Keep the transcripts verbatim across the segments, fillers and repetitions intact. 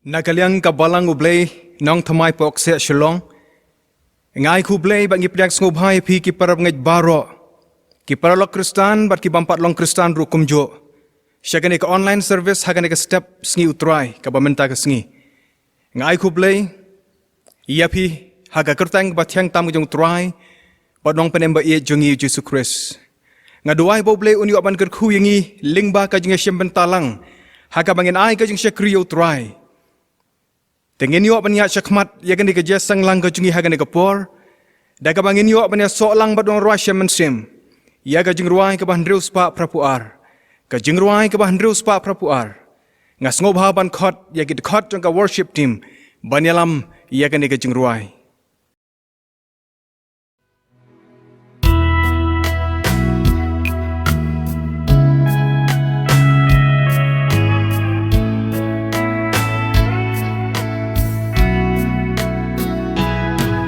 Na ka liang ka Balang U Blei, Nongthymmai Pokseh Shillong, nga ai khublei bad ngi pdiang sngewbha ïa phi ki para bangeit baroh, ki paralok Khristan bad ki bym pat long Khristan ruh kumjuh, sha kane ka online service ha kane ka step Sngi U Trai kaba mynta ka sngi. Nga ai khublei ïa phi ha ka kyrteng kaba thiang tam ka jong U Trai bad Nongpynim ba ïeit jong ngi U Jisu Khrist. Nga duwai ba U Blei un ïoh ban kyrkhu ïa ngi lyngba ka jingïashem bynta lang ha kaba ngin ai ka jingshakri ïa U Trai. Te ngin ïoh ban ïaid shakhmat ïa kane ka jingïaseng lang ka jong ngi ha kane ka por, da kaba ngin ïoh ban ïasoh lang bad U Nongrwai Shem Mynsiem ïa ka jingrwai kaba hynriew spah phra phew ar. Ka jingrwai kaba hynriew spah phra phew ar. Nga sngewbha ban khot ïa ki dkhot jong ka worship team ban ïalam ïa kane ka jingrwai.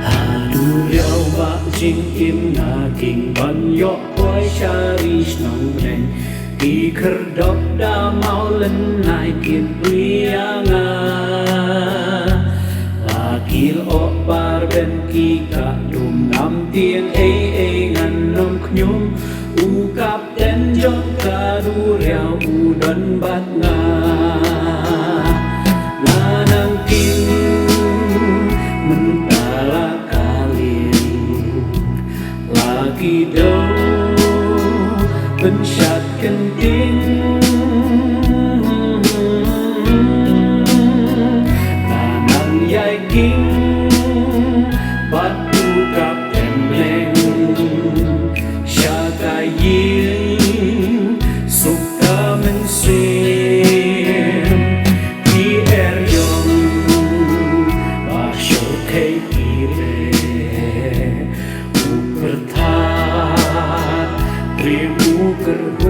Haduh ïa u ba jingim na king ban ïoh poi sha ri shnong Bleng. Ki khyrdop da maw lynnai ki plie ïa nga. La ki lyoh bar ben ki ka dum ngam tieng ei ei ngan ym khñium. U kapten jong ka duriaw u don bad nga. Nga nang tieng mynta la ka lieng. La ki dei pynshad kynting. Nga nang ïai king bad u kapten Bleng sha ka ïing suk ka mynsiem. Ki er jong ba shyrkhei ki re. U pyrthat, triem u kyrhuh.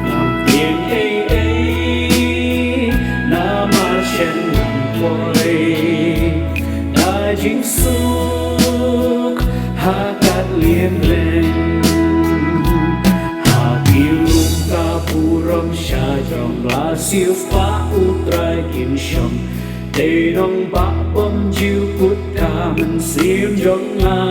Ngam tieng ei ei, namar shen ngam poi da jingsuk ha ka lieng Bleng. Ha ki lum ka burom sha jong la siewspah U Trai kin shong. Te nongbah bymjukut ka mynsiem jong nga.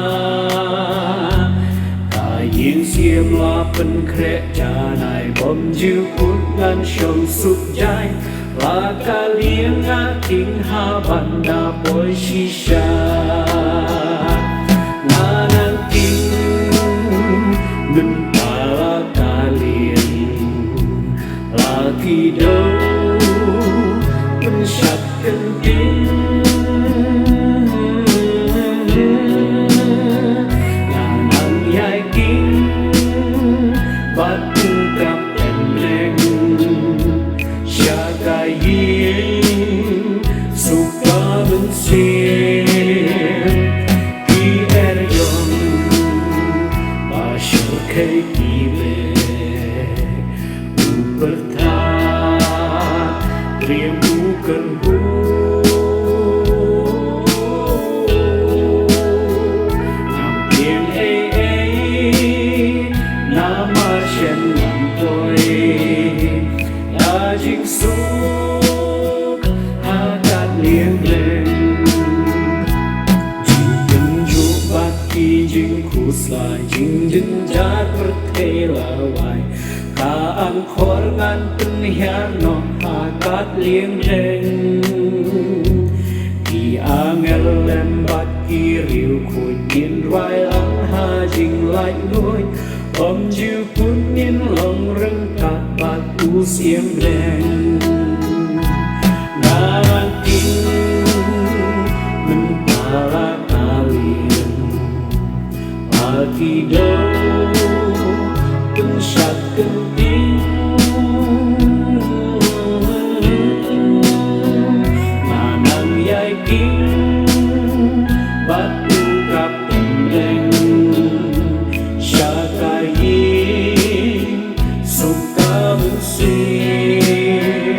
Ka ïing siem la pynkhreh janai bymjukut ngan shong suk jai. La ka lieng nga king ha ban da poi shisha. Nga nang king mynta la ka lieng. La ki dei pynshad kynting. Nga nang ïai king bad u kapten Bleng sha ka ïing suk ka mynsiem. Ki er jong ba shyrkhei ki re. U pyrthat, triem u kyrhuh. Ngam tieng ei ei, namar shen ngam poi da jingsuk ha ka lieng Bleng. Jingpynjuh bad ki jingkhuslai, jingjynjar pyrthei la wai. Ka angkor ngan pynhiar noh ha ka lieng Bleng. Ki angel lem bad ki riewkhuid ngin rwai lang ha jinglaitluid. Ym ju pun ngin long ryngkat bad u Siem Bleng. Nga nang king mynta la ka lieng. Ba ki dei pynshad kynting. Nga nang ïai king bad u kapten Bleng sha ka ïing suk ka mynsiem.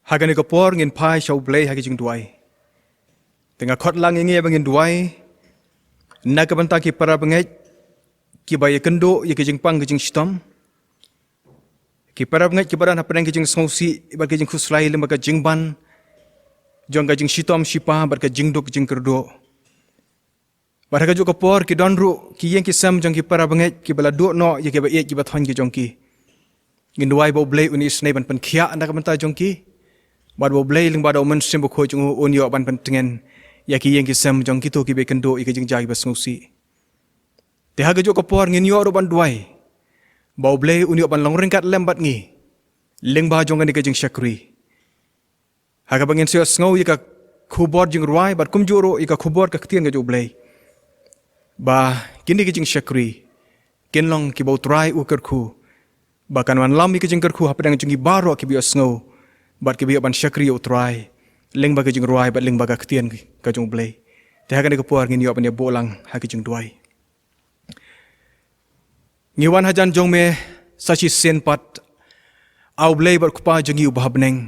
Ha kane ka por ngin phai sha U Blei ha ka jingduwai. Te nga khot lang ïa ngi ba ngin duwai na ka bynta ki para bangeit kiba ïakynduh ïa ka jingpang ka jingshitom. Ki para bangeit kiba don hapdeng ka jingsngewsih bad ka jingkhuslai lyngba ka jingban jong ka jingshitom shipa bad ka jingduk jingkyrduh. Bad ha kajuh ka por ki don ruh ki ïing ki sem jong ki para bangeit kiba la duh noh ïa kiba ïeit kiba thoiñ ki jong ki. Ngin duwai ba U Blei un isynei ban pynkhiah na ka bynta jong ki. Bad ba U Blei lyngba da U Mynsiem Bakhuid jong u un ïoh ban pyntngen ïa ki ïing ki sem jong kito kiba ïakynduh ïa ka jingjia kiba sngewsih. Te ha kajuh ka por ngin ïoh ruh ban duwai ba U Blei un ïoh ban long ryngkat lem bad ngi lyngba jong kane ka jingshakri. Ha kaba ngin sa ïohsngew ïa ka khubor jingrwai bad kumjuh ruh ïa ka khubor ka ktien ka jong U Blei. Ba kine ki jingshakri kin long kiba U Trai u kyrkhu. Ba kan wanlam ïa ka jingkyrkhu hapdeng jong ngi baroh kiba ïohsngew bad kiba ïoh ban shakri ïa U Trai lyngba ka jingrwai bad lyngba ka ktien ka jong U Blei. Te ha kane ka por ngin ïoh ban ïa buh lang ha ka jingduwai. Ngi wan hajan jong me sa shisien pat, A U Blei bad Kpa jong ngi uba ha bneng.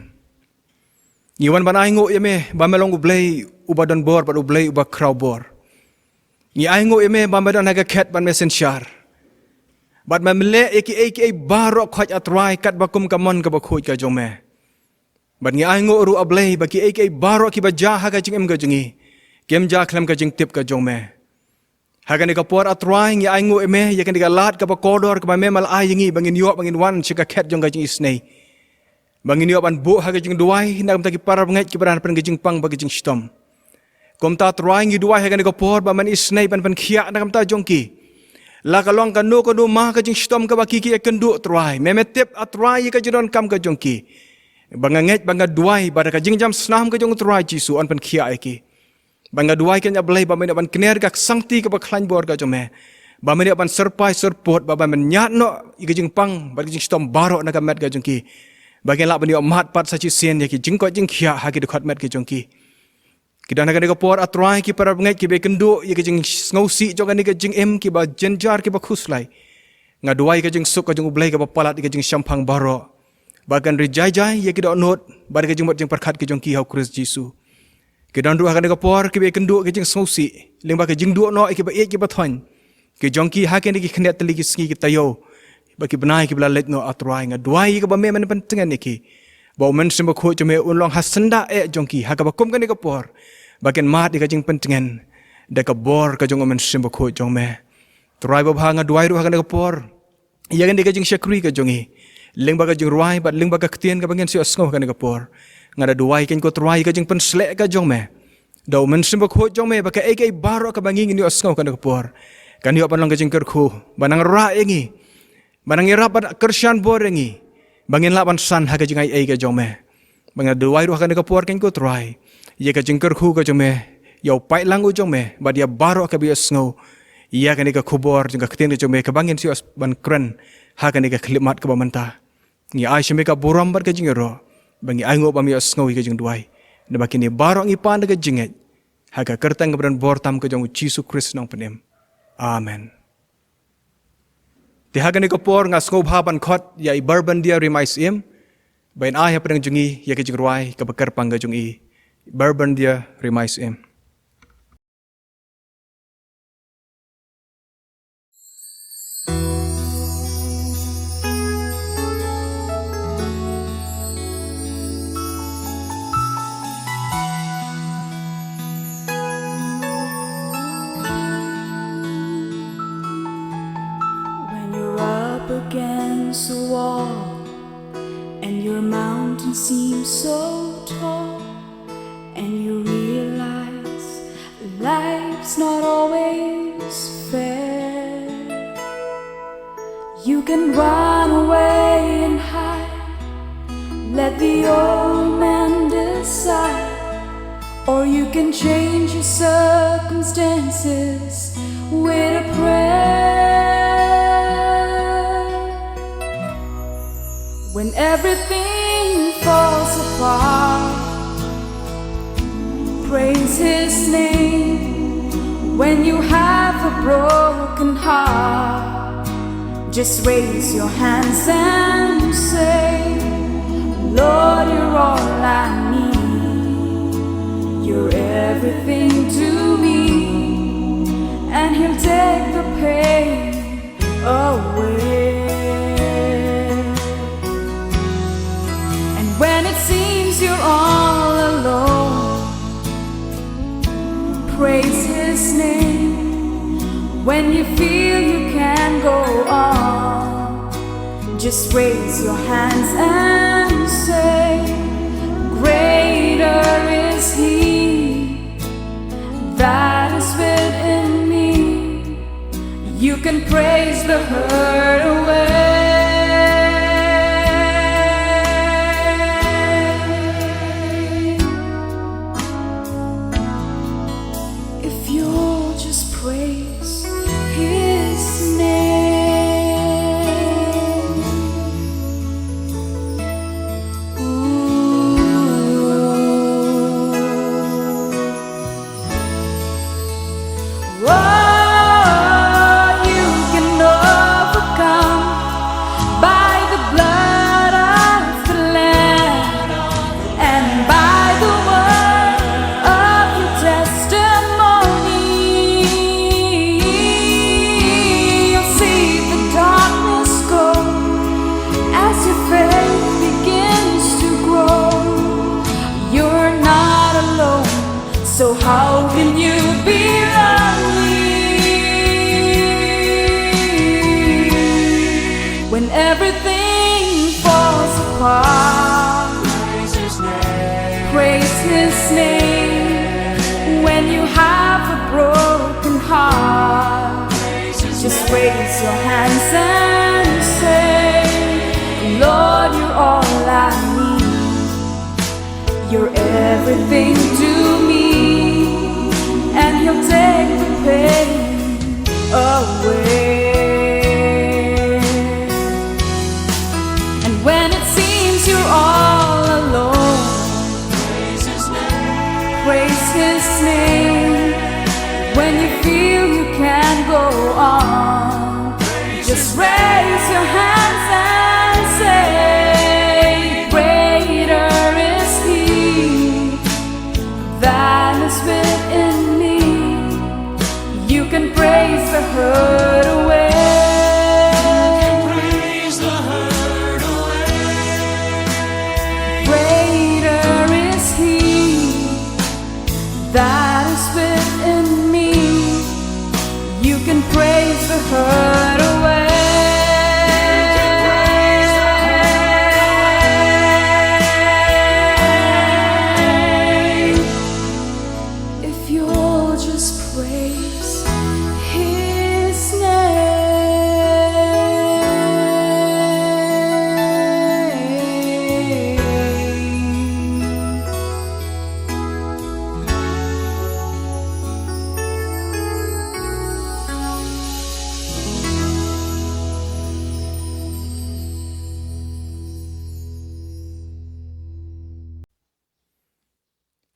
Ngi wan ban ainguh ïa me ba me long U Blei uba don bor bad U Blei uba khraw bor. Ngi ainguh ïa me ba me don ha ka khet bad me synshar. Bad me leh ïa kiei kiei baroh khoit, A Trai, katba kum ka mon kaba khuid ka jong me. Bad ngi ainguh ruh, A Blei, ba kiei kiei baroh kiba jia ha ka jingim ka jong ngi kim jia khlem ka jingtip ka jong me. Ha kane ka por, A Trai, ngi ainguh ïa me ïa kane ka lad kaba kordor kaba me la ai ïa ngi ba ngin ïoh, ba ngin wan sha ka khet jong ka jingisynei, ba ngin ïoh ban buh ha ka jingduwai na ka bynta ki para bangeit kiba don hapdeng ka jingpang bad ka jingshitom. Kumta, A Trai, ngi duwai ha kane ka por ba men isynei ban pynkhiah na ka bynta jong ki. La ka long kano kano ma ka jingshitom kaba ki ki ïakynduh, Trai, me me tip, A Trai, ïa ka jingdonkam ka jong ki. Ba nga ngeit, ba nga duwai ba da ka jingjam snam ka jong U Trai Jisu yn pynkhiah ïa ki. Ba nga duwai kein, A Blei, ba men ïoh ban kner ka ksangti kaba khlaiñ bor ka jong me, ba men ïoh ban syrpai syrpud, ba, ba men ñiad noh ïa ka jingpang bad ka jingshitom baroh na ka met ka jong ki, ba kin lah ban ïoh mad pat sa shisien ïa ki jingkoit jingkhiah ha ki dkhot met ka jong ki. Ki don ha kane ka por, A Trai, ki para bangeit kiba ïakynduh ïa ka jingsngewsih jong kane ka jingim, kiba jynjar, kiba khuslai. Nga duwai ka jingsuk ka jong U Blei kaba palat ïa ka jingshemphang baroh, ba kan ri jai jai ïa ki dohnud bad ka jingmut jingpyrkhat ka jong ki ha U Khrist Jisu. Ki don ruh ha kane ka por kiba ïakynduh ïa ka jingsngewsih lyngba ka jingduh noh ïa kiba ïeit kiba thoiñ ki jong ki ha kine ki khyndiat tylli ki sngi ki taïew bad ki bnai kiba la leit noh, A Trai. Nga duwai ïa kaba me men pyntngen ïa ki, ba U Mynsiem Bakhuid jong me un long ha syndah eh jong ki ha kaba kum kane ka por, ba kin mad ïa ka jingpyntngen da ka bor ka jong U Mynsiem Bakhuid jong me. Trai babha, nga duwai ruh ha kane ka por ïa kane ka jingshakri ka jong ngi, lyngba ka jingrwai bad lyngba ka ktien kaba ngin sa ïohsngew ha kane ka por. Nga da duwai kein, ko Trai, ka jingpynsleh ka jong me da U Mynsiem Bakhuid jong me, ba kaei kaei baroh kaba ngi ngin ïohsngew ha kane ka por kan ïoh ban long ka jingkyrkhu ba nang rah ïa ngi, ba nang ïarap ban kyrshan bor ïa ngi, ba ngin lah ban san ha ka jingaiei ka jong me. Ba nga duwai ruh ha kane ka por kein, ko Trai, ïa ka jingkyrkhu ka jong me ïa u paidlang u jong me bad ïa baroh kiba ïohsngew ïa kane ka khubor jong ka ktien ka jong me kaba ngin sa ïoh ban kren ha kane ka khyllipmat kaba mynta. Ngi ai sha me ka burom bad ka jingïaroh, ba ngi ainguh bam ïohsngew ïa ka jingduwai, naba kine baroh ngi pan da ka jingngeit ha ka kyrteng kaba don bor tam ka jong U Jisu Khrist, Nongpynim. Amen. Te ha kane ka por nga sngewbha ban khot ïa i Barbandia Rimai Syiem ba in ai hapdeng jong ngi ïa ka jingrwai kaba kyrpang ka jong i. Barbandia Rimai Syiem. When you're up against the wall and your mountain seems so tall, and you realize life's not always fair, you can run away and hide. Let the old man decide, or you can change your circumstances with a prayer. When everything falls apart, praise his name. When you have a broken heart, just raise your hands and say, Lord, you're all I need. You're everything to me. And He'll take the pain away. And when it seems you're all alone, praise His name. When you feel you can't go on, just raise your hands and say, "Greater is He that is within me." You can praise the hurt away. If you'll just praise His name. Ooh. Oh, you can overcome by the blood of the Lamb and by the word of your testimony. You'll see the darkness go as your faith begins to grow. You're not alone. So how can you be lonely when everything falls apart? Praise His name when you have a broken heart. Just raise your hands and say, "Lord, you're all I need. You're everything to me." And He'll take the pain away. And when it seems you're all alone, praise His name. When you feel you can't go on, just raise your hands and say, "Greater is He that is within me." You can praise the hurt away. Praise the hurt away. Greater is He that is within me. You can praise the hurt away. If you'll just praise His name.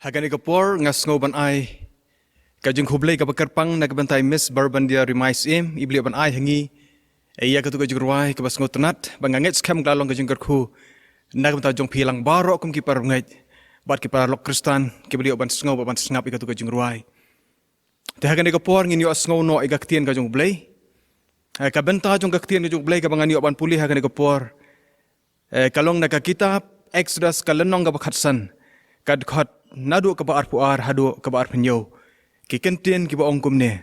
Ha kane ka por nga sngew ban ai ka jingkhublei kaba kyrpang na ka bynta i Miss Barbandia Rimai Syiem, i ba la ïoh ban ai ha ngi ïa katu ka jingrwai kaba sngewtynnat, ba nga ngeit skhem ka la long ka jingkyrkhu na ka bynta jong phi lang baroh kum ki parabangeit bad ki paralok Khristan kiba la ïoh ban sngew bad ban sngap ïa katu ka jingrwai. Te ha kane ka por ngin ïoh sngew noh ïa ka ktien ka jong U Blei. Eh, ka bynta jong ka ktien ka jong U Blei kaba ngan ïoh ban pule ha kane ka por, eh, ka long na ka kitab Exodus ka lynnong kaba khatsan, ka dkhot naduh kaba arphew ar haduh kaba arphew hynñiew. Ki kyntien kiba ong kumne: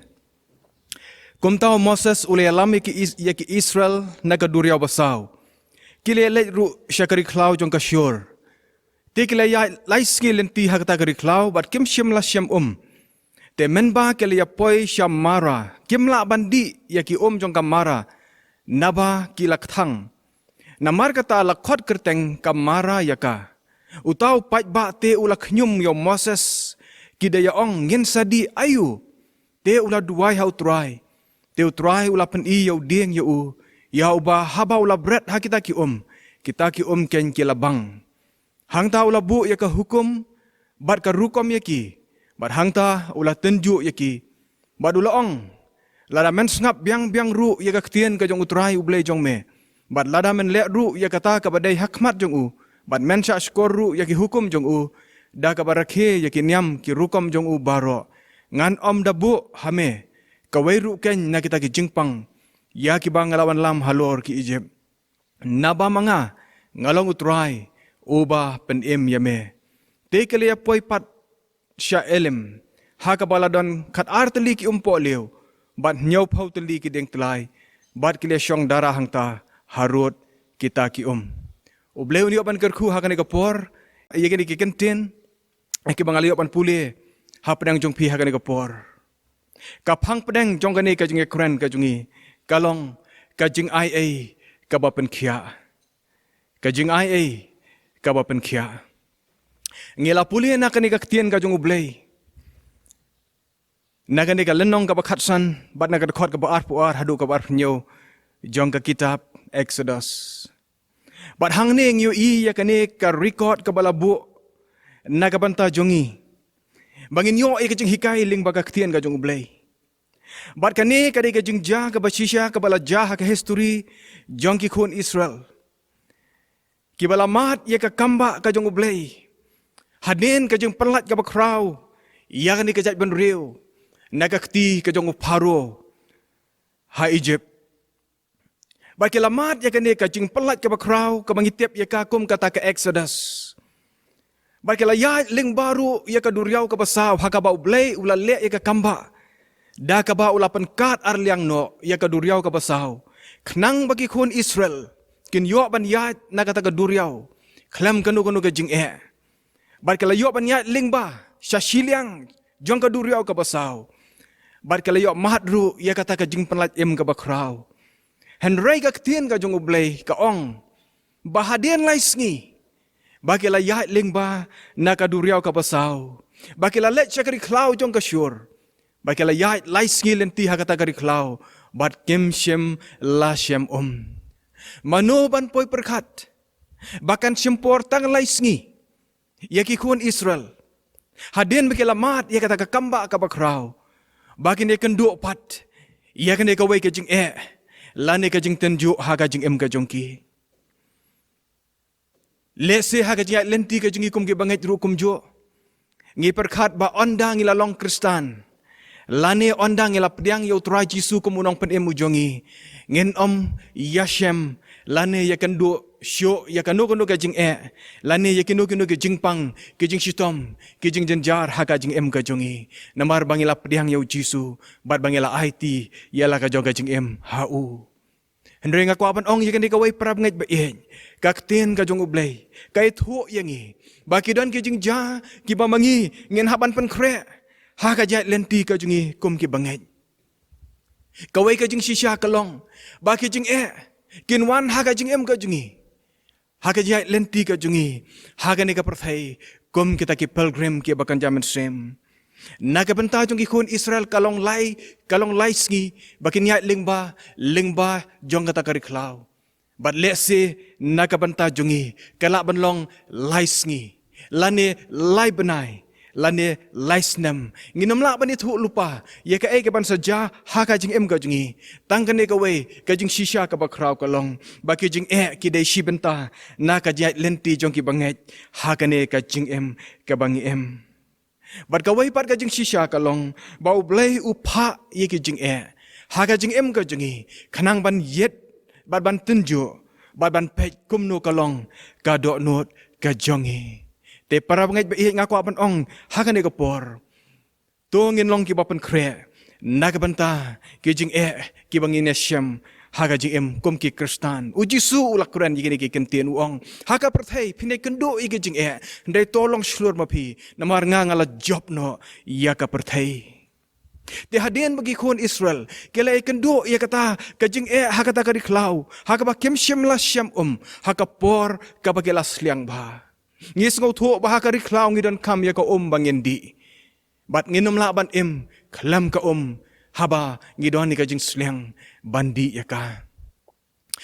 Kumta u Moses u la ïalam ïa ki Is-, ïa ki Israel na ka duriaw basaw. Ki la leit ruh sha ka ri khlaw jong ka Shur. Te ki la ïaid lai sngi lynti ha kata ka ri khlaw bad kim shym la shem um. Te mynba ki la ïa poi sha Mara, kim lah ban dih ïa ki um jong ka Mara, naba ki la kthang. Namar kata la khot kyrteng ka Mara ïa ka. Uta u paidbah te u la khñium ïa u Moses, ki da ïa ong, ngin sa dih aïu? Te u la duwai ha U Trai. Te U Trai u la pyni ïa u dieng ïa u, ïa uba haba u la bret ha kita ki um, kita ki um keiñ ki la bang. Hangta u la buh ïa ka hukum bad ka rukom ïa ki, bad hangta u la tynjuh ïa ki. Bad u la ong, lada men sngap biang biang ruh ïa ka ktien ka jong U Trai U Blei jong me, bad lada men leh ruh ïa kata kaba dei ha khmat jong u, Bad men shah shkor ruh ïa ki hukum jong u, da kaba rakhe ïa ki niam ki rukom jong u baroh. Ngan ym da buh ha me kawei ruh keiñ na kita ki jingpang ïa kiba nga la wanlam halor ki Ijipt. Naba ma nga nga long U Trai uba pynim ïa me. Te ki la ïa poi pat sha Elim ha kaba la don khatar tylli ki um pohliew bad hynñiewphew tylli ki dieng tlai, bad ki la ïa shong dara hangta harud kita ki um. U Blei un ïoh ban kyrkhu ha kane ka por ïa kine ki kyntien kiba nga la ïoh ban pule hapdeng jong phi ha kane ka por. Ka phang pdeng jong kane ka jingïakren ka jong ngi ka long ka jingai ei kaba pynkhiah. Ka jingai ei kaba pynkhiah. Ngi la pule na kane ka ktien ka jong U Blei, na kane ka lynnong kaba khatsan bad na ka dkhot kaba arphew ar haduh kaba arphew hynñiew jong ka kitab Exodus. Bad hangne ngi ïohi ïa kane ka record kaba la buh na ka bynta jong ngi, ba ngin ïoh ïa ka jinghikai lyngba ka ktien ka jong U Blei. Bad kane ka dei ka jingjia kaba shisha kaba la jia ha ka history jong ki khun Israel, kiba la mad ïa ka kambah ka jong U Blei hadien ka jingpynlait kaba khraw ïa kane ka jaitbynriew na ka kti ka jong u Pharaoh ha Ijipt. Bad ki la mad ïa kane ka jingpynlait kaba khraw kaba ngi tip ïa ka kum kata ka Exodus. Bad ki la ïaid lyngba ruh ïa ka duriaw kaba saw ha kaba U Blei u la leh ïa ka kambah, da kaba u la pynkad arliang noh ïa ka duriaw kaba saw, khnang ba ki khun Israel kin ïoh ban ïaid na kata ka duriaw khlem kano kano ka jingeh. Bad ki la ïoh ban ïaid lyngba sha shiliang jong ka duriaw kaba saw. Bad ki la ïoh mad ruh ïa kata ka jingpynlait im kaba khraw. Hynrei ka ktien ka jong U Blei ka ong ba hadien lai sngi ba ki la ïaid lyngba na ka duriaw kaba saw, ba ki la leit sha ka ri khlaw jong ka Shur, ba ki la ïaid lai sngi lynti ha kata ka ri khlaw, bad kim shym la shem um. Mano ban poi pyrkhat ba kan shim por tang lai sngi ïa ki khun Israel hadien ba ki la mad ïa kata ka kambah kaba khraw, ba kin ïakynduh pat ïa kane kawei ka jingeh lane ka jingtynjuh ha ka jingim ka jong ki. Lehse ha ka jingïaid lynti ka jong ngi kum ki bangeit ruh kumjuh, ngi pyrkhat ba ynda ngi la long Khristan lane ynda ngi la pdiang ïa U Trai Jisu kum U Nongpynim u jong ngi, ngin ym ïashem lane ïakynduh shuh ïa kano kano ka jingeh lane ïa kino kino ki jingpang, ki jingshitom, ki jingjynjar ha ka jingim ka jong ngi, namar ba ngi la pdiang ïa U Jisu bad ba ngi la aiti ïa la ka jong ka jingim ha U. Hynrei nga kwah ban ong ïa kane kawei, para bangeit ba ïeit, ka ktien ka jong U Blei ka ïathuh ïa ngi ba ki don ki jingjia kiba ma ngi ngin hap ban pynkhreh ha ka jingïaid lynti ka jong ngi kum ki bangeit. Kawei ka jingshisha ka long ba ki jingeh kin wan ha ka jingim ka jong ngi, ha ka jingïaid lynti ka jong ngi ha kane ka pyrthei kum kita ki pilgrim kiba kynja mynsiem. Na ka bynta jong ki khun Israel ka long lai, ka long lai sngi ba kin ïaid lyngba, lyngba jong kata ka ri khlaw. Bad lehse na ka bynta jong ngi ka lah ban long lai sngi lane lai bnai lane lai snem. Ngin ym lah ban ïathuh lypa ïa kaei kaban sa jia ha ka jingim ka jong ngi. Tang kane kawei ka jingshisha kaba khraw ka long ba ki jingeh ki dei shi bynta na ka jingïaid lynti jong ki bangeit ha kane ka jingim kaba ngi im. Bad kawei pat ka jingshisha ka long ba U Blei u phah ïa ki jingeh ha ka jingim ka jong ngi khnang ban ïit bad ban tynjuh bad ban peit kumno ka long ka dohnud ka jong ngi. Te para bangeit ba ïeit, nga kwah ban ong ha kane ka por, to ngin long kiba pynkhreh na ka bynta ki jingeh kiba ngin ïashem ha ka jingim kum ki Khristan. U Jisu u la kren ïa kine ki kyntien, u ong, ha ka pyrthei phin ïakynduh ïa ki jingeh, hynrei to long shlur ma phi, namar nga, nga la jop noh ïa ka pyrthei. Te hadien ba ki khun Israel ki la ïakynduh ïa kata ka jingeh ha kata ka ri khlaw ha kaba kim shym la shem um ha ka por kaba ki la sliang bha. Ngi sngewthuh ba ha ka ri khlaw ngi donkam ïa ka um ba ngin dih. Bad ngin ym lah ban im khlem ka um haba ngi don ïa ka jingsliang ban dih ïa ka.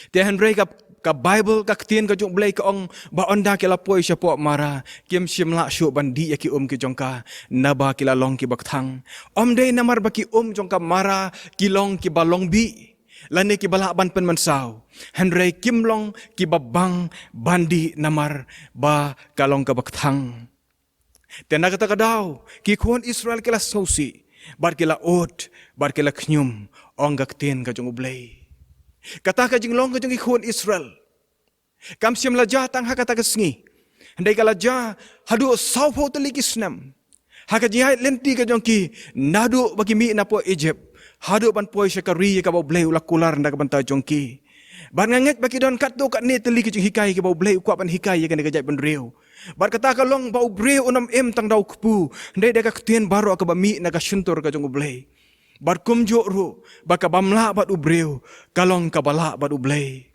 Te hynrei ka, ka Baibl, ka ktien ka jong U Blei ka ong ba ynda ki la poi shapoh Mara, kim shym lah shuh ban dih ïa ki um ki jong ka, naba ki la long kiba kthang. Ym dei namar ba ki um jong ka Mara ki long kiba long bih, lane kiba lah ban pynmynsaw, hynrei kim long kiba bang ban dih namar ba ka long kaba kthang. Te na kata ka daw, ki khun Israel ki la sngewsih, bad ki la ud, bad ki la khñium, ong ka ktien ka jong U Blei. Kata ka jinglong ka jong ki khun Israel kam shym la jia tang ha kata ka sngi, hynrei ka la jia haduh sawphew tylli ki snem ha ka jingïaid lynti ka jong ki, naduh ba ki mih na poh Egypt haduh ban poi sha ka ri kaba U Blei u la kular na ka bynta jong ki. Bad nga ngeit ba ki don katto katne tylli ki jinghikai kiba U Blei u kwah ban hikai ïa kane ka jaitbynriew. Bad kata ka long ba u briew un ym im tang da u kpu, hynrei da ka ktien baroh kaba mih na ka shyntur ka jong U Blei. Bad kumjuh ruh ba ka bym lah bad u briew ka long kaba lah bad U Blei.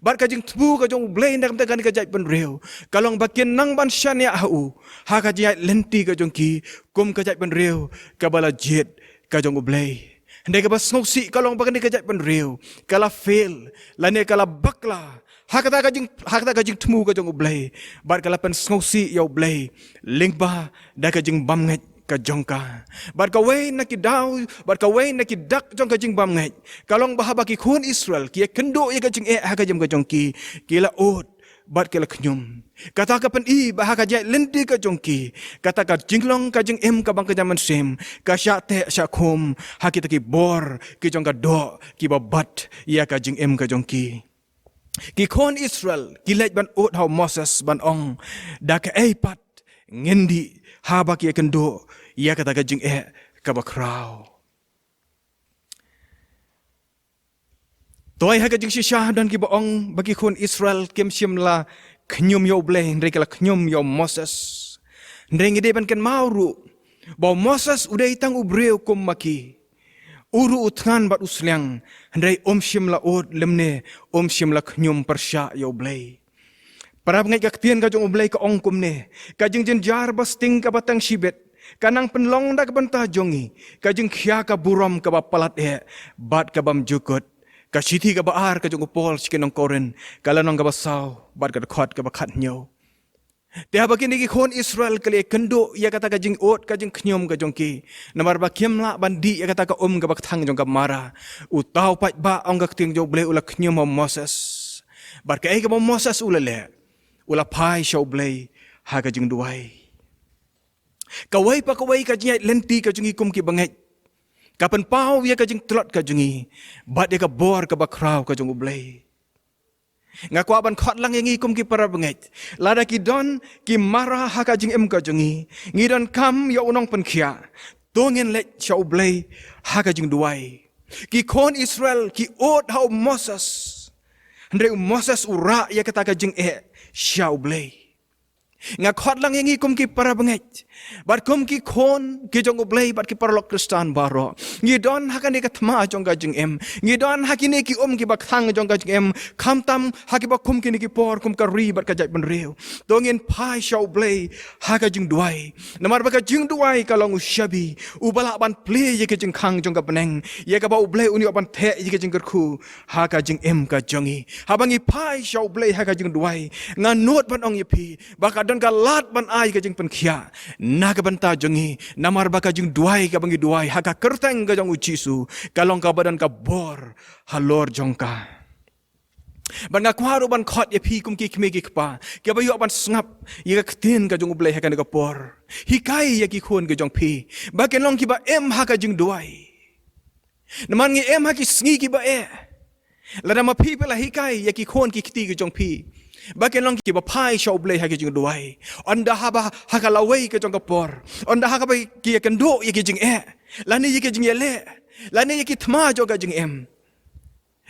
Bad ka jingthmu ka jong U Blei na ka bynta kane ka jaitbynriew ka long ba kin nang ban shaniah ha u ha ka jingïaid lynti ka jong ki, kum ka jaitbynriew kaba la jied ka jong U Blei. Hynrei kaba sngewsih ka long ba kane ka jaitbynriew ka la fail, lane ka la bakla ha kata ka jing, ha kata ka jingthmu ka jong U Blei, bad ka la pynsngewsih ïa U Blei lyngba da ka jingbymngeit ka jong ka. Bad kawei na ki daw, bad kawei na ki dak jong ka jingbymngeit ka long ba haba ki khun Israel ki ïakynduh ïa ka jingeh ha ka jingim ka jong ki, ki la ud bad ki la khñium. Kata ka pyni ba ha ka jingïaid lynti ka jong ki, kata ka jinglong ka jingim kaba kynja mynsiem ka shah teh shah khum ha kita ki bor ki jong ka doh kiba bat ïa ka jingim ka jong ki. Ki khun Israel ki leit ban ud ha u Moses ban ong, da kaei pat ngin dih haba ki ïakynduh ïa kata ka jingeh kaba khraw? Toi ha ka jingshisha don kiba ong ba ki khun Israel kim shym la khñium ïa U Blei, hynrei ki la khñium ïa u Moses. Hynrei ngi dei ban kynmaw ruh ba u Moses u dei tang u briew kum ma ki. U ruh u thngan bad u sliang, hynrei um shym la ud lymne um shym la khñium pyrshah ïa U Blei. Para bangeit, ka ktien ka jong U Blei ka ong kumne, ka jingjynjar ba sting kaba tang shibit ka nang pynlong da ka bynta jong ngi, ka jingkhia ka burom kaba palat eh bad ka bym jukut. Ka shithi kaba ar ka jong u Paul sha ki nong Korinth, ka lynnong kaba saw bad ka dkhot kaba khathynñiew. Te haba kine ki khun Israel ki la ïakynduh ïa kata ka jingud ka jingkhñium ka jong ki, namar ba kim lah ban dih ïa kata ka um kaba kthang jong ka Mara, uta u paidbah, ong ka ktien jong U Blei, u la khñium ha u Moses. Bad kaei kaba u Moses u la leh? U la phai sha U Blei ha ka jingduwai. Kawei pa kawei ka jingïaid lynti ka jong ngi kum ki bangeit ka pynpaw ïa ka jingtlot ka jong ngi bad ïa ka bor kaba khraw ka jong U Blei. Nga kwah ban khot lang ïa ngi kum ki para bangeit, lada ki don ki Mara ha ka jingim ka jong ngi, ngi donkam ïa u nongpynkhiah, to ngin leit sha U Blei ha ka jingduwai. Ki khun Israel ki ud ha u Moses, hynrei u Moses u rah ïa kata ka jingeh sha U Blei. Nga khot lang ïa ngi kum ki para bangeit bad kum ki khun ki jong U Blei bad ki paralok Khristan baroh. Ngi don ha kane ka thma jong ka jingim, ngi don ha kine ki um kiba kthang jong ka jingim, khamtam ha kiba kum kine ki por kum ka ri bad ka jaitbynriew. To ngin phai sha U Blei ha ka jingduwai, namar ba ka jingduwai ka long u shabi uba lah ban plie ïa ka jingkhang jong ka bneng, ïa kaba U Blei un ïoh ban theh ïa ka jingkyrkhu ha ka jingim ka jong ngi. Haba ngi phai sha U Blei ha ka jingduwai, nga nud ban ong ïa phi ba ka don ka lad ban ai ka jingpynkhiah na ka bynta jong ngi, namar ba ka jingduwai kaba ngi duwai ha ka kyrteng ka jong U Jisu ka long kaba don ka bor halor jong ka. Bad nga kwah ruh ban khot ïa phi kum ki kmie ki kpa kiba ïoh ban sngap ïa ka ktien ka jong U Blei ha kane ka por, hikai ïa ki khun ki jong phi ba kin long kiba im ha ka jingduwai. Namar ngi im ha ki sngi kiba eh. Lada ma phi phi la hikai ïa ki khun ki kti ki jong phi ba kin long kiba phai sha U Blei ha ka jingduwai, ynda haba ha ka lawei ka jong ka por, ynda ha kaba ki ïakynduh ïa ki jingeh, lane ïa ki jingïaleh, lane ïa ki thma jong ka jingim,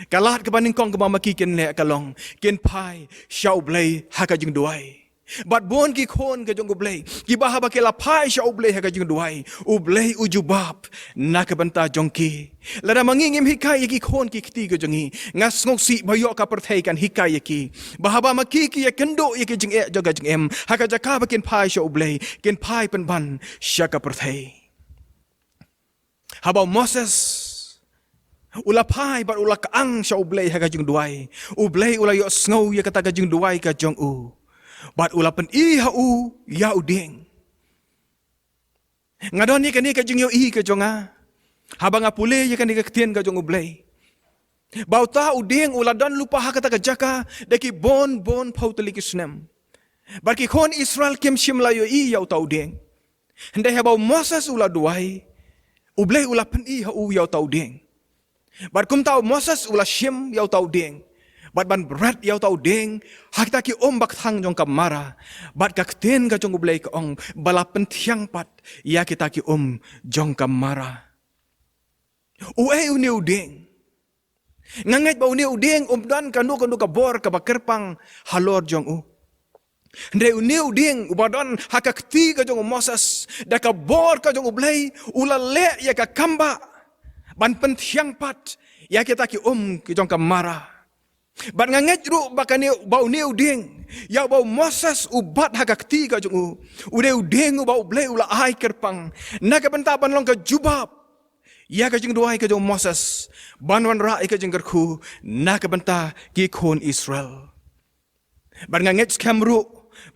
ka lad kaba nyngkong kaba ma ki kin leh ka long kin phai sha U Blei ha ka jingduwai. Bad bun ki khun ka jong U Blei kiba haba ki la phai sha U Blei ha ka jingduwai, U Blei u jubab na ka bynta jong ki. Lada ma ngi ngim hikai ïa ki khun ki kti ka jong ngi, nga sngewsih ba ïoh ka pyrthei kan hikai ïa ki ba haba ma ki ki ïakynduh ïa ki jingeh jong ka jingim, ha ka jaka ba kin phai sha U Blei, kin phai pynban sha ka pyrthei. Haba u Moses u la phai bad u la kyang sha U Blei ha ka jingduwai, U Blei u la ïohsngew ïa kata ka jingduwai ka jong u bad u la pyni ha u ïa u dieng. Nga don ïa kane ka jingïohi ka jong nga haba nga pule ïa kane ka ktien ka jong U Blei. Ba uta u dieng u la don lypa ha kata ka jaka da ki bun bun phew tylli ki snem. Bad ki khun Israel kim shym la ïohi ïa uta u dieng. Hynrei haba u Moses u la duwai, U Blei u la pyni ha u ïa uta u dieng. Bad kumta u Moses u la shim ïa uta u dieng, bad ban bret ïa uta u dieng ha kita ki um ba kthang jong ka Mara. Bad ka ktien ka jong U Blei ka ong ba la pynthiang pat ïa kita ki um jong ka Mara. Uei une u dieng? Nga ngeit ba une u dieng um don kano kano ka bor kaba kyrpang halor jong u. Hynrei une u dieng uba don ha ka kti ka jong u Moses, da ka bor ka jong U Blei, u la leh ïa ka kam ba ban pynthiang pat ïa kita ki um ki jong ka Mara. Bad nga ngeit ruh ba kane, ba une u dieng ïa uba u Moses u bat ha ka kti ka jong u, u dei u dieng uba U Blei u la ai kyrpang na ka bynta ban long ka jubab ïa ka jingduwai ka jong u Moses, ban wanrah ïa ka jingkyrkhu na ka bynta ki khun Israel. Bad nga ngeit skhem ruh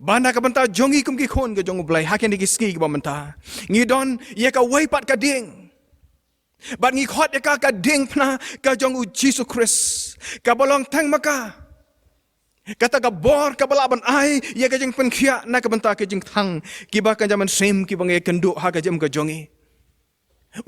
ba na ka bynta jong ngi kum ki khun ka jong U Blei ha kine ki sngi kiba mynta, ngi don ïa kawei pat ka dieng. Bad ngi khot ïa ka ka diengphna ka jong u Jisu Khrist, kaba long tang ma ka kata ka bor kaba lah ban ai ïa ka jingpynkhiah na ka bynta ka jingkthang kiba kynja mynsiem kiba ngi ïakynduh ha ka jingim ka jong ngi.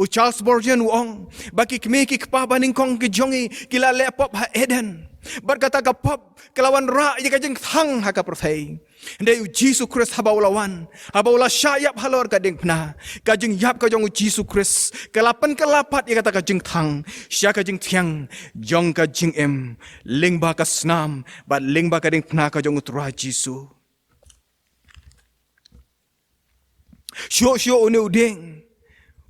U Charles Spurgeon u ong ba ki kmie ki kpa banyngkong ki jong ngi ki la leh pop ha Eden. Bad kata ka pop ka la wanrah ïa ka jingkthang ha ka pyrthei. Hynrei u Jisu Khrist haba u la wan, haba u la shah ïap halor ka diengphna, ka jingïap ka jong u Jisu Khrist ka la pynkylla pat ïa kata ka jingkthang sha ka jingthiang jong ka jingim lyngba ka snam bad lyngba ka diengphna ka jong u Trai Jisu. Shuh shuh une u dieng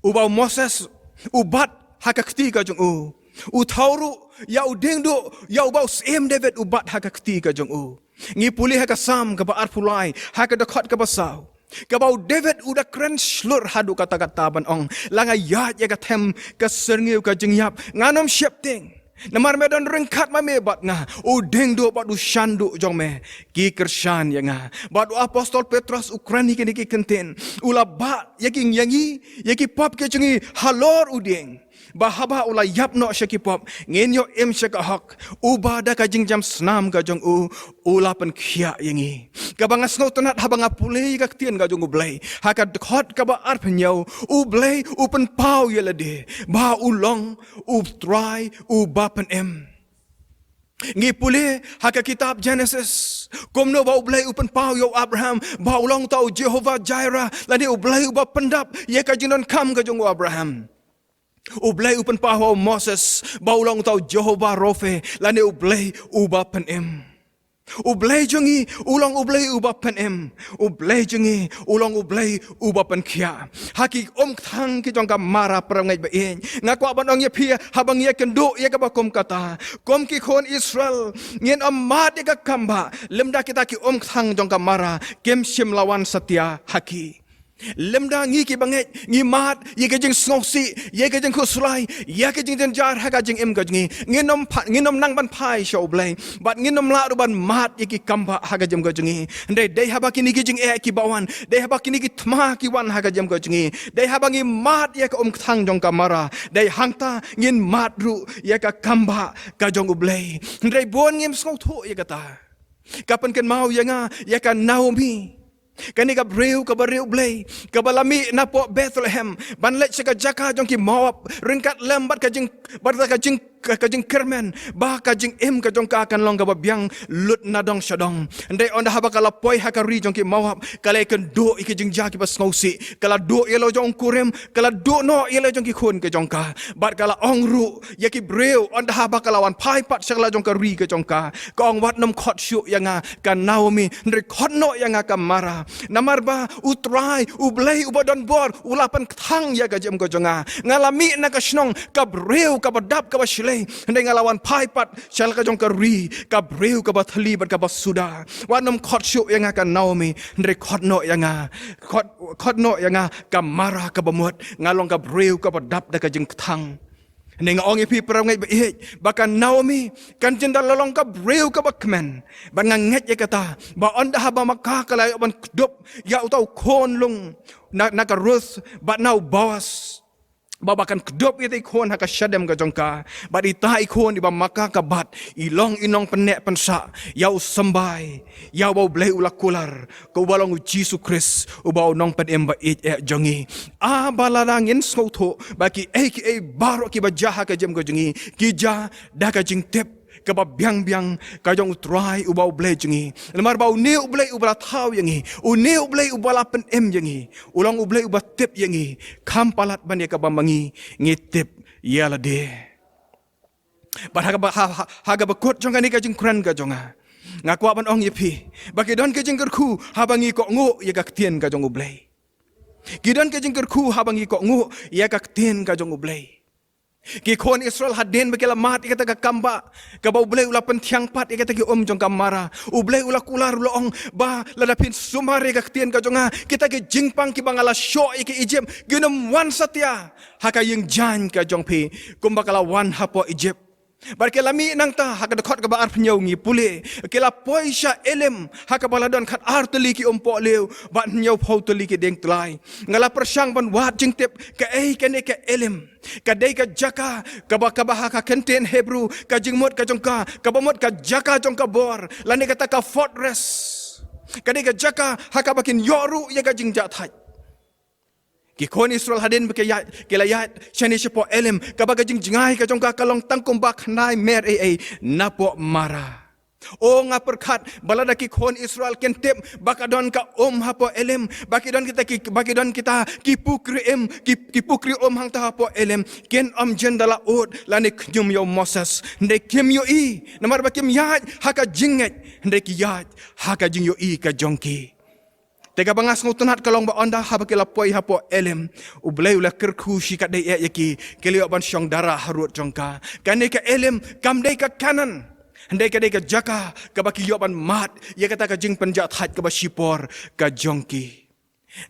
uba u Moses u bat ha ka kti ka jong u, u thaw ruh ïa u dieng duh ïa uba u Syiem David u bat ha ka kti ka jong u. Ngi pule ha ka Salm kaba arphew lai, ha ka dkhot kaba saw, kaba u David u da kren shlur haduh katta katta ban ong, la nga ïaid ïa ka them ka syrngiew ka jingïap, ngan ym sheptieng. Namar me don ryngkat ma me bad nga, u dieng duh bad u shan duh jong me ki kyrshan ïa nga. Bad u apostol Petros u kren ïa kine ki kyntien, u la bah ïa ki, ïa ngi, ïa ki pop ki jong ngi halor u dieng, ba haba u la ïap noh sha ki pop, ngin ïoh im sha ka hok, uba da ka jingjam snam ka jong u, u la pynkhiah ïa ngi. Kaba nga sngewtynnat haba nga pule ïa ka ktien ka jong U Blei ha ka dkhot kaba arphew hynñiew, U Blei u pynpaw ïa lade ba u long U Trai uba pynim. Ngi pule ha ka kitab Genesis kumno ba U Blei u pynpaw ïa u Abraham ba u long uta u Jehovah Jireh, lane U Blei uba pyndap ïa ka jingdonkam ka jong u Abraham. U Blei u pynpaw ha u Moses ba u long uta u Jehovah Rophe, lane U Blei uba pynim. U Blei jong ngi u long U Blei uba pynim. U Blei jong ngi u long U Blei uba pynkhiah. Ha ki um kthang ki jong ka Mara, para ngeit ba ïeit, nga kwah ban ong ïa phi, haba ngi ïakynduh ïa kaba kum kata, kum ki khun Israel, ngin ym mad ïa ka kam ba lymda kita ki um kthang jong ka Mara kim shym la wan satia ha ki. Lymda ngi kiba ngeit ngi mad ïa ka jingsngewsih, ïa ka jingkhuslai, ïa ka jingjynjar ha ka jingim ka jong ngi, ngin ym pha-, ngin ym nang ban phai sha U Blei, bad ngin ym lah ruh ban mad ïa ki kam ba ha ka jingim ka jong ngi. Hynrei dei haba kine ki jingeh kiba wan, dei haba kine ki thma ki wan ha ka jingim ka jong ngi, dei haba ngi mad ïa ka um kthang jong ka Mara, dei hangta ngin mad ruh ïa ka kam ba ka jong U Blei. Hynrei bun ngim sngewthuh ïa kata. Ka pynkynmaw ïa nga ïa ka Naomi, kane ka briew kaba riewblei, kaba la mih napoh Bethlehem ban leit sha ka jaka jong ki Moab, ryngkat lem bad ka jing, bad ka jing, ka, ka jingkyrmen ba ka jingim ka jong ka kan long kaba biang lut na dong sha dong. Hynrei ynda haba ka la poi ha ka ri jong ki Moab, ka la ïakynduh ïa ki jingjia kiba sngewsih, ka la duh ïa la jong u kurim, ka la duh noh ïa la jong ki khun ka jong ka, bad ka la ong ruh ïa ki briew ynda haba ka la wan phai pat sha la jong ka ri ka jong ka, ka ong, wat nym khot shuh ïa nga ka Naomi, hynrei khot noh ïa nga ka Mara. Namar ba U Trai, U Blei uba don bor, u la pynkthang ïa ka jingim ka jong nga. Nga la mih na ka shnong ka briew kaba dap kaba shlei, hynrei nga la wan phai pat sha la ka jong ka ri ka briew kaba thylli bad kaba suda. Wat nym khot shuh ïa nga ka Naomi, hynrei khot noh ïa nga, khot, khot noh ïa nga ka Mara kaba mut, nga long ka briew kaba dap da ka jingkthang. Hynrei nga ong ïa phi, para ngeit ba ïeit, ba ka Naomi kan jin da la long ka briew kaba kmen. Bad nga ngeit ïa kata ba ynda haba ma ka ka la ïoh ban kdup ïa uta u khun lung na, na ka Ruth bad na u Boas, ba ba kan kdup ïa ita i khun ha ka shadem ka jong ka. Bad ita i khun iba ma ka ka bat i long i nongpynneh pynsah ïa u symbai ïa uba U Blei u la kular, ka uba long U Jisu Khrist uba u nongpynim ba ïeit eh jong ngi. Ah, ba lada ngin sngewthuh ba kiei kiei baroh kiba jia ha ka jingim ka jong ngi ki jia da ka jingtip kaba biang biang ka jong U Trai uba U Blei jong ngi. Namar ba une U Blei uba la thaw ïa ngi, une U Blei uba la pynim ïa ngi, u long U Blei uba tip ïa ngi kham palat ban ïa kaba ma ngi ngi tip ïa lade. Bad ha kaba, ha, ha, ha kaba kut jong kane ka jingkren ka jong nga, nga kwah ban ong ïa phi ba ki don ka jingkyrkhu haba ngi kohnguh ïa ka ktien ka jong U Blei. Ki don ka jingkyrkhu haba ngi kohnguh ïa ka ktien ka jong U Blei. Ki khun Israel hadien ba ki la mad ïa kata ka kam ba kaba U Blei u la pynthiang pat ïa kata ki um jong ka Mara, U Blei u la kular, u la ong ba lada phin sumar ïa ka ktien ka jong nga, kita ki jingpang kiba nga la shoh ïa ki Ijipt kin ym wan satia ha ka ïing jaiñ ka jong phi kumba ka la wan hapoh Ijipt. Bad ki la mih nangta. Ha ka dkhot kaba arphew hynñiew ngi pule, ki la poi sha Elim ha kaba la don khatar tylli ki um pohliew bad hynñiewphew tylli ki dieng tlai. Nga la pyrshang ban wad jingtip kaei kane ka Elim. Ka dei ka jaka kaba, kaba ha ka kyntien Hebru ka jingmut ka jong ka kaba mut ka jaka jong ka bor, lane kata ka fortress. Ka dei ka jaka ha kaba kin ïoh ruh ïa ka jingjahthait. Ki khun Israel hadien ba ki ïaid, ki la ïaid shane shapoh Elim, kaba ka jingjngai ka jong ka ka long tang kumba khyndai mer ei ei napoh Mara. O, nga pyrkhat ba lada ki khun Israel kin tip ba ka don ka um hapoh Elim, ba ki don kita ki, ba ki don kita ki pukri im, ki, ki pukri um hangta hapoh Elim, kin ym jin da la ud lane khñium ïa u Moses. Hynrei kim ïohi namar ba kim ïaid ha ka jingngeit, hynrei ki ïaid ha ka jingïohi ka jong ki. Te kaba nga sngewtynnat ka long ba ynda haba ki la poi hapoh Elim, U Blei u la kyrkhu shi katdei eh ïa ki, ki la ïoh ban shong dara harud jong ka. Kane ka Elim kam dei ka Kanaan, hynrei ka dei ka jaka kaba ki ïoh ban mad ïa kata ka jingpynjahthait kaba shipor ka jong ki.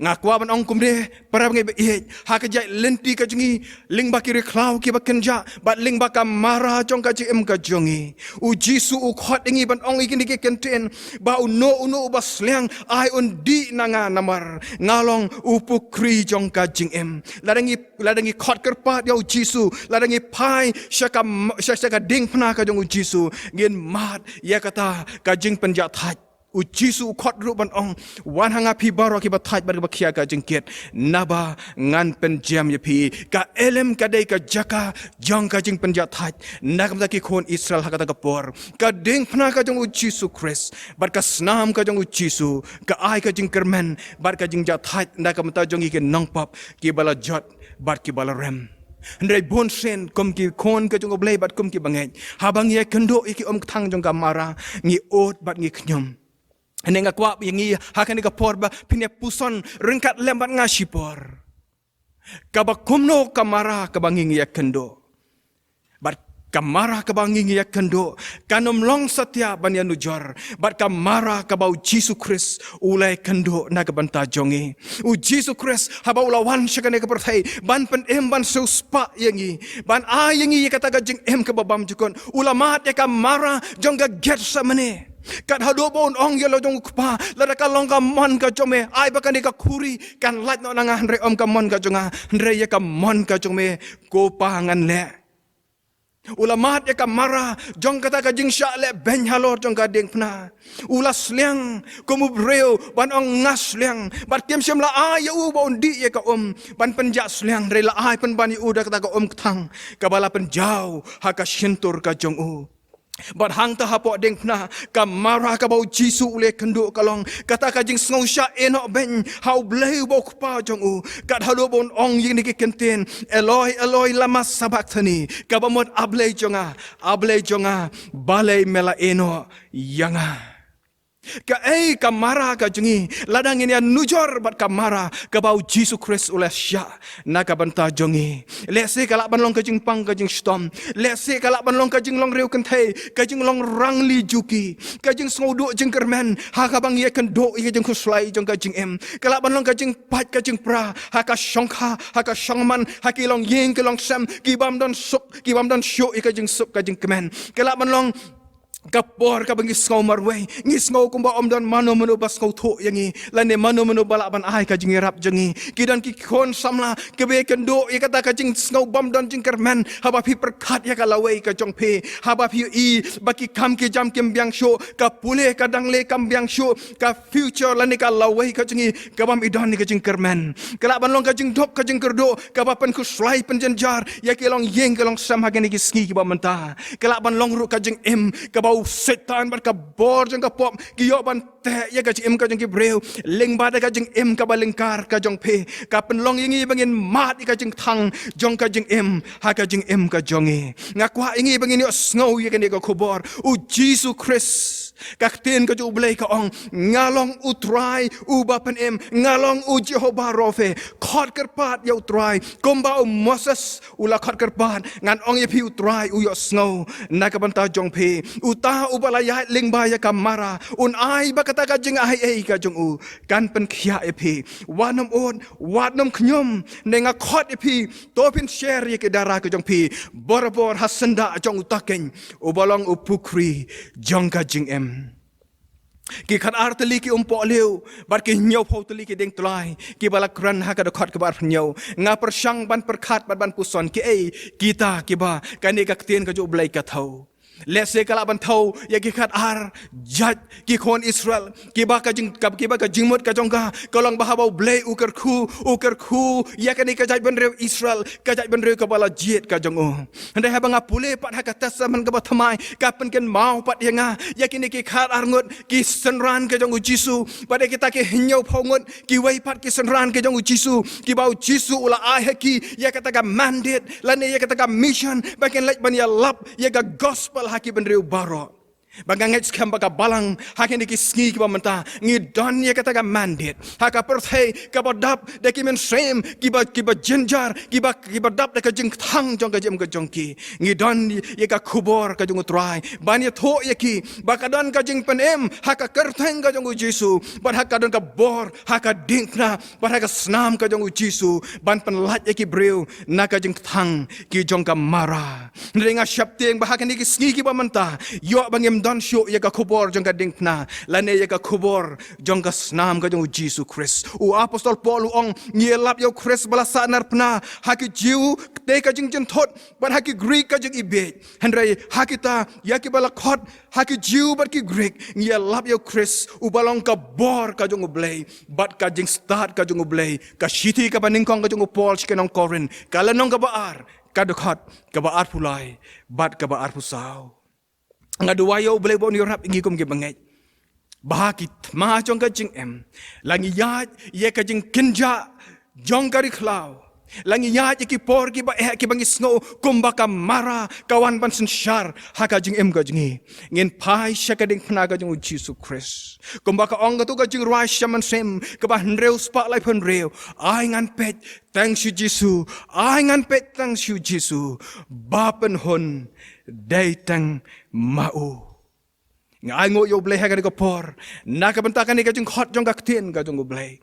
Nga kwah ban ong kumne, para bangeit ba ïeit, ha ka jait lynti ka jong ngi, lyngba ki riewkhlaw kiba kynjah bad lyngba ka Mara jong ka jingim ka jong ngi, U Jisu u khot ïa ngi ban ong ïa kine ki kyntien ba uno uno uba sliang, ai un dih na nga namar nga long u pukri jong ka jingim. Lada ngi, lada ngi khot kyrpad ïa U Jisu, lada ngi phai sha ka, sha, sha ka diengphna ka jong U Jisu, ngin mad ïa kata ka jingpynjahthait. U Jisu u khot ruh ban ong, wan ha nga phi baroh kiba thait bad kiba khia ka jingkit, naba ngan pynjem ïa phi. Ka Elim ka dei ka jaka jong ka jingpynjahthait na ka bynta ki khun Israel ha kata ka por. Ka diengphna ka jong U Jisu Khrist bad ka snam ka jong U Jisu ka ai ka jingkyrmen bad ka jingjahthait na ka bynta jong ki nongpop kiba la jot bad kiba la rem. Hynrei bun sien kum ki khun ka jong U Blei bad kum ki bangeit, haba ngi ïakynduh ïa ki umkthang jong ka Mara, ngi ud bad ngi khñium. Hynrei nga kwah ïa ngi ha kane ka por ba phin ïa puson ryngkat lem bad nga shipor, kaba kumno ka Mara kaba ngi ngi ïakynduh. Bad ka Mara kaba ngi ngi ïakynduh kan ym long satia ban ïanujor bad ka Mara kaba U Jisu Khrist u la ïakynduh na ka bynta jong ngi. U Jisu Khrist haba u la wan sha kane ka pyrthei ban pynim ban siewspah ïa ngi, ban ai ïa ngi ïa kata ka jingim kaba bymjukut, u la mad ïa ka Mara jong ka Gethsemane. Kat haduh ba un ong ïa la jong u Kpa, lada ka long ka mon ka jong me, ai ba kane ka khuri kan lait noh na nga, hynrei ym ka mon ka jong nga, hynrei ïa ka mon ka jong me ko Pa ngan leh. U la mad ïa ka Mara jong kata ka jingshah leh beiñ halor jong ka diengphna. U la sliang kum u briew ban ong nga sliang. Bad kim shym la ai ïa u ba un dih ïa ka um ban pynjah sliang, hynrei la ai pynban ïa u da kata ka umkthang kaba la pynjaw ha ka shyntur ka jong u. Bad hangta hapoh diengphna, ka Mara kaba U Jisu u la ïakynduh ka long kata ka jingsngewshah ïehnoh beiñ ha U Blei uba U Kpa jong u. Kat haduh ba un ong ïa kine ki kyntien, Eloi, Eloi, lama sabakthani? Kaba mut, A Blei jong nga, A Blei jong nga, balei me la ïehnoh ïa nga? Kaei ka Mara ka jong ngi lada ngin ïanujor bad ka Mara kaba U Jisu Khrist u la shah na ka bynta jong ngi? Lehse ka lah ban long ka jingpang ka jingshitom. Lehse ka lah ban long ka jinglong riewkynthei, ka jinglong rangli juki, ka jingsngewduh jingkyrmen ha kaba ngi ïakynduh ïa ka jingkhuslai jong ka jingim. Ka lah ban long ka jingpait ka jingpra ha ka shongkha, ha ka shongman, ha ki longïing ki longsem, ki bym don suk, ki bym don shuh ïa ka jingsuk ka jingkmen. Ka lah ban long ka por kaba ngi sngew marwei, ngi sngew kumba ym don mano mano ba sngewthuh ïa ngi, lane mano mano ba lah ban ai ka jingïarap jong ngi. Ki don ki khun samla kiba ïakynduh ïa kata ka jingsngew bym don jingkyrmen, haba phi pyrkhat ïa ka lawei ka jong phi, haba phi ïohi ba ki kam ki jam kim biang shuh, ka pule ka dangle kam biang shuh, ka future lane ka lawei ka jong ngi ka bym don ïa ka jingkyrmen. Ka lah ban long ka jingduk ka jingkyrduh kaba pynkhuslai pynjynjar ïa ki longïing ki longsem ha kine ki sngi kiba mynta. Ka lah ban long ruh ka jingim kaba u Soitan bad ka bor jong ka pop ki ïoh ban teh ïa ka jingim ka jong ki briew lyngba da ka jingim kaba lyngkar ka jong phi. Ka pynlong ïa ngi ba ngin mad ïa ka jingkthang jong ka jingim ha ka jingim ka jong ngi. Nga kwah ïa ngi ba ngin ïohsngew ïa kane ka khubor. U Jisu Khrist, ka ktien ka jong U Blei ka ong, nga long U Trai uba pynim, nga long U Jehobah Rophe. Khot kyrpad ïa U Trai kumba u Moses u la khot kyrpad. Ngan ong ïa phi, U Trai u ïohsngew na ka bynta jong phi. Uta uba la ïaid lyngba ïa ka Mara un ai ba kata ka jingai ei ka jong u kan pynkhiah ïa phi. Wat nym ud, wat nym khñium, ne nga khot ïa phi, to phin sher ïa ki dara ka jong phi barabor ha syndah jong uta keiñ uba long u pukhri jong ka jingim. Ki khatar tylli ki umpohliew bad ki hynñiewphew tylli ki diengtlai kiba la kren ha ka dkhot kaba arphew hynñiew. Nga pyrshang ban pyrkhat bad ban puson kiei kita kiba kane ka ktien ka jong U Blei ka thew. Lehse ka lah ban thew ïa ki khatar jait ki khun Israel kiba ka jing, ka, kiba ka jingmut ka jong ka ka long ba haba U Blei u kyrkhu, u kyrkhu ïa kane ka jaitbynriew Israel, ka jaitbynriew kaba la jied ka jong u. Hynrei haba nga pule pat ha ka Testament kaba thymmai, ka pynkynmaw pat ïa nga ïa kine ki khatar ngut ki synran ka jong U Jisu, bad ïa kita ki hynñiewphew ngut kiwei pat ki synran ka jong U Jisu, kiba U Jisu u la ai ha ki ïa kata ka mandate lane ïa kata ka mission ba kin leit ban ïalap ïa ka gospel ha ki bynriew baroh. Ba nga ngeit skhem ba ka Balang ha kine ki sngi kiba mynta ngi don ïa kata ka mandate ha ka pyrthei kaba dap da ki mynsiem kiba, kiba jynjar, kiba, kiba dap da ka jingkthang jong ka jingim ka jong ki. Ngi don ïa ka khubor ka jong U Trai ban ïathuh ïa ki ba ka don ka jingpynim ha ka kyrteng ka jong U Jisu, bad ha ka don ka bor ha ka diengphna bad ha ka snam ka jong U Jisu ban pynlait ïa ki briew na ka jingkthang ki jong ka Mara. Hynrei nga sheptieng ba ha kine ki sngi kiba mynta ïoh ba ngim don shuh ïa ka khubor jong ka diengphna lane ïa ka khubor jong ka snam ka jong U Jisu Khrist. U apostol Paul u ong, ngi ïalap ïa U Khrist ba la sahnarphna ha ki Jiw te ka jingjynthut bad ha ki Grik ka jingibieit. Hynrei ha kita ïa kiba la khot, ha ki Jiw bad ki Grik, ngi ïalap ïa U Khrist uba long ka bor ka jong U Blei bad ka jingstad ka jong U Blei. Ka shithi kaba nyngkong ka jong u Paul sha ki nong Korinth, ka lynnong kaba ar, ka dkhot kaba arphew lai bad kaba arphew saw. Nga duwai ïa U Blei ba un ïarap ïa ngi kum ki bangeit ba ha ki thma jong ka jingim la ngi ïaid ïa ka jingkynjah jong ka ri khlaw, la ngi ïaid ïa ki por kiba eh kiba ngi sngew kumba ka Mara ka wan ban synshar ha ka jingim ka jong ngi. Ngin phai sha ka diengphna ka jong U Jisu Khrist. Kumba ka ong katto ka jingrwai sha Mynsiem kaba hynriew spah laiphew hynriew, ai ngan peit tang sha U Jisu, ai ngan peit tang sha U Jisu, ba pynhun dei tang ma u. Nga ainguh ïa U Blei ha kane ka por na ka bynta kane ka jingkhot jong ka ktien ka jong U Blei.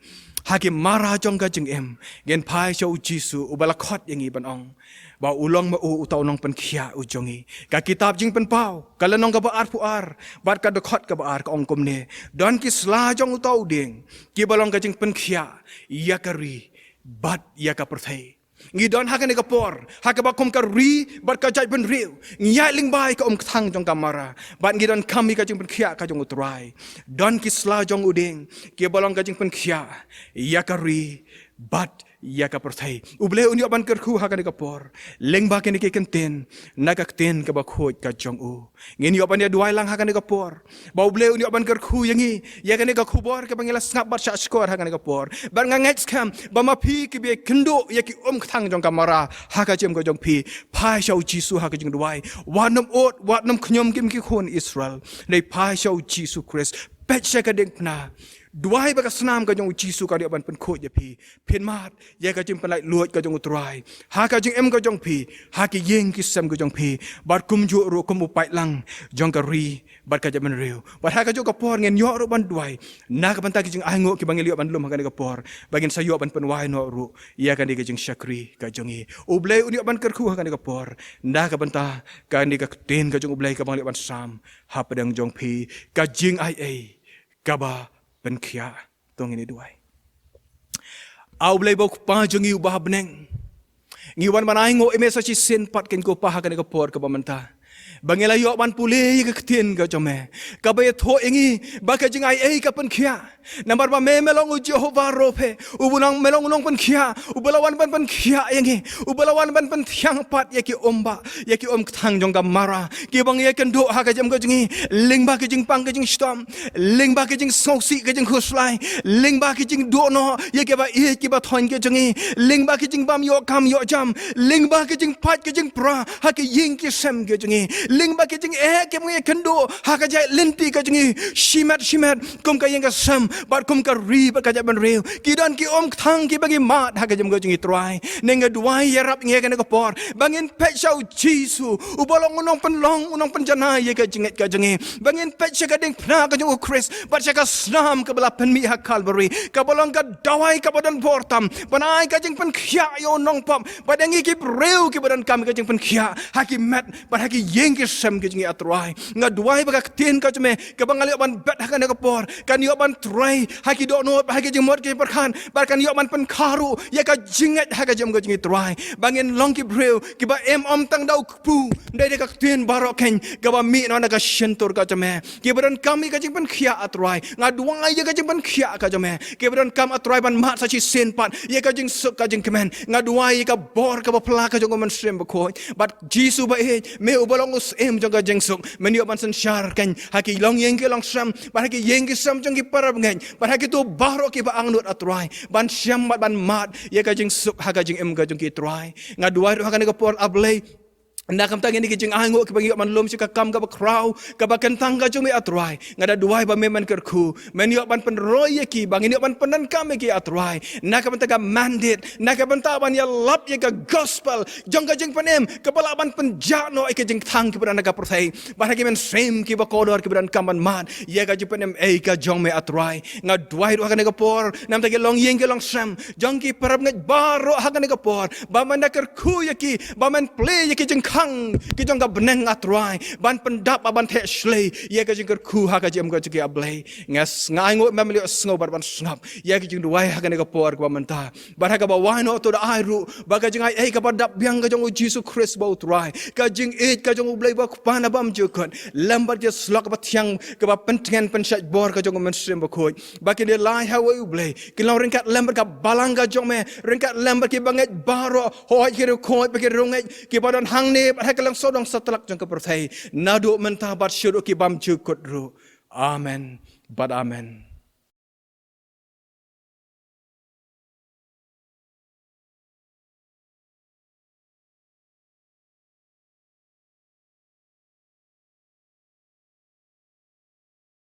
Ha ki Mara jong ka jingim ngin phai sha U Jisu uba la khot ïa ngi ban ong ba u long ma u uta u nongpynkhiah u jong ngi. Ka kitab Jingpynpaw ka lynnong kaba arphew ar bad ka dkhot kaba ar ka ong kumne, don ki sla jong uta u dieng kiba long ka jingpynkhiah ïa ka ri bad ïa ka pyrthei. Ngi don ha kane ka por ha kaba kum ka ri bad ka jaitbynriew ngi ïaid lyngba ïa ka umkthang jong ka Mara, bad ngi donkam ïa ka jingpynkhiah ka jong U Trai. Don ki sla jong u dieng kiba long ka jingpynkhiah ïa ka ri bad ïa ka pyrthei. U Blei un ïoh ban kyrkhu ha kane ka por lyngba kine ki kyntien na ka ktien kaba khuid ka jong u. Ngin ïoh ban ïa duwai lang ha kane ka por ba U Blei un ïoh ban kyrkhu ïa ngi ïa kane ka khubor kaba ngi la sngap bad shah shkor ha kane ka por. Bad nga ngeit skhem ba ma phi kiba ïakynduh ïa ki umkthang jong ka Mara ha ka jingim ka jong phi, phai sha U Jisu ha ka jingduwai. Wat nym ud, wat nym khñium kum ki khun Israel. Hynrei phai sha U Jisu Khrist, peit sha ka diengphna, Duwai ba ka snam ka jong u Jisu kan ïoh ban pynkhuid ïa phi. Phin mad ïa ka jingpynlait luid ka jong u Trai ha ka jingim ka jong phi, ha ki ïing ki sem ka jong phi, bad kumjuh ruh kum u paidlang jong ka ri bad ka jaitbynriew. Bad ha kajuh ka por ngin ïoh ruh ban duwai na ka bynta ki jingainguh kiba ngi la ïoh ban lum ha kane ka por, ba ngin sa ïoh ban pynwai noh ruh ïa kane ka jingshakri ka jong ngi. U Blei un ïoh ban kyrkhu ha kane ka por na ka bynta kane ka ktien ka jong u Blei kaba ngi la ïoh ban sam hapdeng jong phi, ka jingaiei kaba pynkhiah. To ngin ïa duwai. A u Blei ba u Kpa jong ngi uba ha bneng, ngi wan ban ainguh ïa me sa shisien pat, ko Pa, ha kane ka por kaba mynta, ba ngi la ïoh ban pule ïa ka ktien ka jong me, kaba ïathuh ïa ngi ba ka jingaiei ka pynkhiah. Namar ba me, me long u Jehobah Rophe, uba long, me long u nongpynkhiah uba la wan ban pynkhiah ïa ngi, uba la wan ban pynthiang pat ïa ki um ba, ïa ki um kthang jong ka Mara, kiba ngi ïakynduh ha ka jingim ka jong ngi, lyngba ki jingpang ki jingshitom, lyngba ki jingsngewsih ki jingkhuslai, lyngba ki jingduh noh ïa kiba ïeit kiba thoiñ ki jong ngi, lyngba ki jingbym ïoh kam ïoh jam, lyngba ki jingpait ki jingpra ha ki ïing ki sem ki jong ngi, lyngba ki jingeh kiba ngi ïakynduh ha ka jait lynti ka jong ngi, shimet shimet kum ka ïing ka sem bad kum ka ri bad ka jaitbynriew. Ki don ki um kthang kiba ngi mad ha ka jingim ka jong ngi, Trai. Ngi duwai, ïarap ïa ngi ha kane ka por ba ngin peit sha u Jisu, uba long u nongpynlong, u nongpynjanai ïa ka jingngeit ka jong ngi, ba ngin peit sha ka diengphna ka jong u Khrist bad sha ka snam kaba la pynmih ha Kalbari, kaba long ka dawai kaba don bor tam ban ai ka jingpynkhiah ïa u nongpop, bad ïa ngi ki briew kiba donkam ïa ka jingpynkhiah ha ki met bad ha ki ïing ki sem ki jong ngi, A Trai. Nga duwai ba ka ktien ka jong me kaba nga la ïoh ban bet ha kane ka por kan ïoh ban trei ha ki dohnud bad ha ki jingmut ki jingpyrkhat, bad kan ïoh ban pynkha ruh ïa ka jingngeit ha ka jingim ka jong ngi, Trai, ba ngin long ki briew kiba im ym tang da u kpu, hynrei da ka ktien baroh keiñ kaba mih na ka shyntur ka jong me, kiba donkam ïa ka jingpynkhiah, A Trai. Nga duwai ïa ka jingpynkhiah ka jong me, kiba donkam, A Trai, ban mad sa shisien pat ïa ka jingsuk ka jingkmen. Nga duwai ïa ka bor kaba pla ka jong u Mynsiem Bakhuid, bad Jisu ba ïeit, me uba long u Syiem jong ka jingsuk, men ïoh ban synshar keiñ ha ki longïing ki longsem bad ha ki ïing ki sem jong ki parabangeit bad ha kito baroh kiba angnud, A Trai, ban shem bad ban mad ïa ka jingsuk ha ka jingim ka jong ki, Trai. Nga duwai ruh ha kane ka por, A Blei, na ka bynta kine ki jingainguh kiba ngi ïoh ban lum sha ka kam kaba khraw kaba kyntang ka jong me, A Trai. Nga da duwai ba me, men kyrkhu, men ïoh ban pynroi ïa ki, ba ngin ïoh ban pyndonkam ïa ki, A Trai, na ka bynta ka mandate, na ka bynta ban ïalap ïa ka gospel jong ka jingpynim kaba lah ban pynjah noh ïa ki jingkthang kiba don ha ka pyrthei bad ha ki mynsiem kiba kordor kiba donkam ban mad ïa ka jingpynim ei ka jong me, A Trai. Nga duwai ruh ha kane ka por na ka bynta ki longïing ki longsem jong ki parabangeit baroh ha kane ka por, ba men da kyrkhu ïa ki, ba men plie ïa ki jingkhang ki jong ka bneng, A Trai, ban pyndap bad ban theh shlei ïa ka jingkyrkhu ha ka jingim ka jong ki, A Blei. Nga s-, nga ainguh me, men ïohsngew bad ban sngap ïa ka jingduwai ha kane ka por kaba mynta. Bad ha kaba wai noh, to da ai ruh ba ka jingaiei kaba dap biang ka jong u Jisu Khrist ba u Trai, ka jingïeit ka jong u Blei ba u Kpa na bymjukut, lem bad ka slok kaba thiang kaba pyntngen pynshait bor ka jong u Mynsiem Bakhuid, ba kin ïalai ha uwei U Blei, kin long ryngkat lem bad ka balang ka jong me, ryngkat lem bad ki bangeit baroh, hooid ki riewkhuid bad ki riewngeit kiba don hangne bad ha ka lyngsawdong satlak jong ka pyrthei, naduh mynta bad shaduh ki bymjukut ruh. Amen bad amen.